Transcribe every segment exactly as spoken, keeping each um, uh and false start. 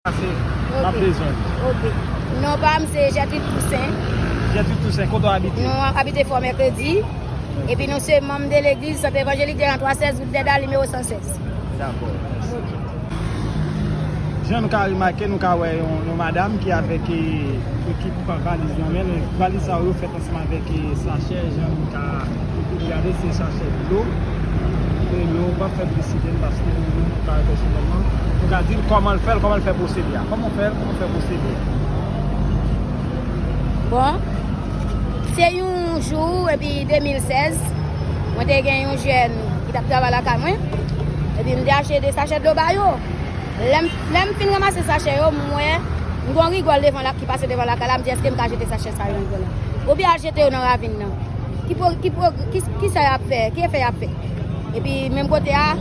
Pase, n ap bezwen. Ok. Non pa m se Gertrude Toussaint. Gertrude Toussaint, kote w abite? Nou abite Fò Mèkredi. Epi nou se manm de legliz Sant Evanjelik de Rantwa sèz, wout Dèda, nimewo san sèz. Dakò. Jan nou ka remake, nou ka wè yon, yon madanm ki avèk, e, ekip valiz nan men l. Valiz sa yo fèt ansanm avèk, e, sachè, jan nou ka gade, se sachè dlo. E nou p ap fè piblisite l paske nou, nou pa pèsonèlman. Nou ka di l kòman l fè l, kòman l fè pwosede a. Kòman w fè l, kòman w fè pwosede a? Bon, se yon jou, epi de mil sèz, mwen te gen yon jèn ki t ap travay lakay mwen, epi m te achte de sachè dlo ba yo. Lè m, lè m fin ranmase sachè yo, m wè, m gen yon rigòl devan la, ki pase devan lakay la, m di, "Èske m ka jete sachè sa yo nan rigòl la?" Oubyen al jete yo nan ravin nan. Ki po-, ki po-, ki, ki sa y ap fè? Ki efè y ap fè? Epi menm kote a,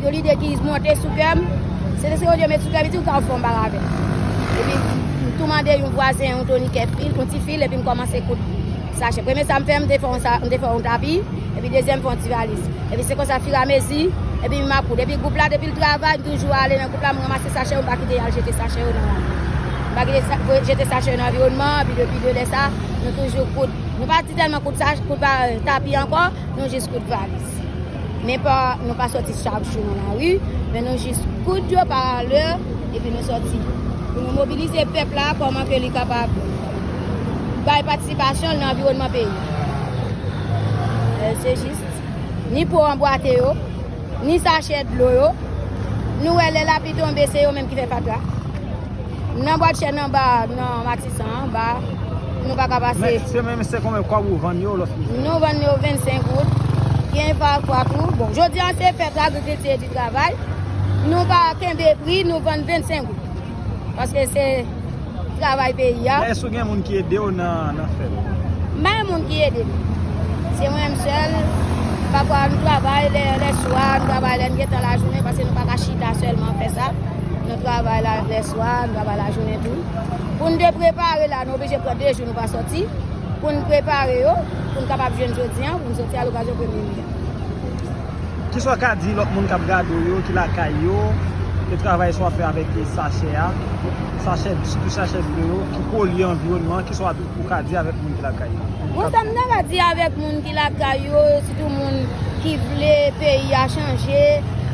yon lide ki monte sou kè m, se, se Bondye met sou kè m, li di, "Ou ka fè yon bagay avè l." Epi m tou mande yon vwazen yon tonikè fil, yon ti fil, epi m kòmanse koud sachè. Premye sa m fè, m te fè yon sa, m te fè yon tapi, epi dezyèm fè yon ti valiz. Epi se konsa, firamezi, epi m ap koud. Epi gwoup la, depi l travay, m toujou ale nan gwoup la, m ranmase sachè yo, m pa kite y al jete sachè yo nan ravin. M pa kite sa, jete sachè yo nan anviwònman, epi depi de lè sa, nou toujou koud. Nou pa ti tèlman koud sach-, koud pa, tapi ankò, nou jis koud valiz. Men pa, nou pa sòti chak jou nan lari, men nou jis koud yo pa lè, epi nou sòti. Pou nou mobilize pèp la, kòman ke li kapab bay patisipasyon l nan anviwònman peyi a. E, se jis, ni po anbwate yo, ni sachè dlo yo. Nou wè lè lapli tonbe, se yo menm ki fè fatra. Nan bwat chèn anba, nan Matisan anba, nou pa ka pase. Men se menm, se konbyen kòb ou vann yo lòske? Nou vann yo vennsenk goud. Gen pafwa tou. Bon, jodi a se fèt agrikilti e di travay. Nou pa kenbe pri, nou vann vennsenk goud. Paske se travay peyi a. Men èske w gen moun ki ede w nan, nan fè l? M pa gen moun ki ede m. Se mwen menm sèl. Pafwa nou travay lè, lèswa, nou travay lè n gen tan lajounen, paske nou pa ka chita sèlman fè sa. Nou travay la, lèswa, nou travay lajounen tou. Pou n te prepare la, nou oblije pran de jou nou pa sòti. Pou n prepare yo, pou n kapab jwenn jodi a, pou n sòti a lokazyon premye me a. Kisa w ka di lòt moun k ap gade w yo, ki lakay yo, e travay sa w ap fè avèk sachè a, sachè, sitou sachè dlo yo, ki polye anviwònman, kisa w ap, ou ka di avèk moun ki lakay yo? Bon, sa m ta ka di avèk moun ki lakay yo, sitou moun ki vle peyi a chanje,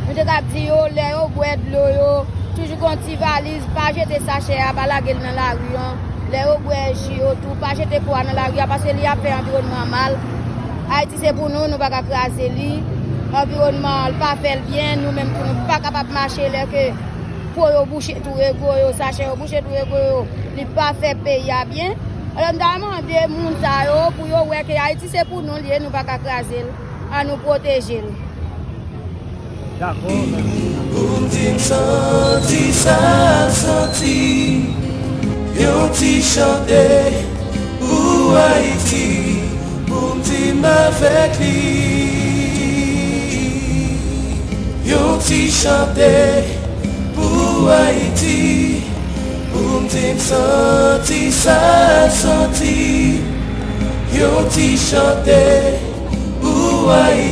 nou te ka di yo, lè yo bwè dlo yo, toujou gen yon ti valiz, pa jete sachè a, pa lage l nan lari an. Lè yo bwè ji yo tou, pa jete po a nan lari a, paske li ap fè anviwònman an mal. Ayiti se pou nou, nou pa ka kraze li. Anviwònman an, l pa fè l byen, nou menm tou, nou pa kapab mache lè ke po yo bouche tou rego yo, sachè yo bouche tou rego yo, li pa fè peyi a byen. Alò, m ta mande moun sa yo pou yo wè ke Ayiti se pou nou li ye, nou pa ka kraze l. Ann nou pwoteje l. Dakò, mèsi. Pou m di m santi sa l santi, yon ti chante pou Ayiti, pou m di m avèk li. Yon ti chante pou Ayiti, pou m di m santi sa l santi, yon ti chante pou Ayiti.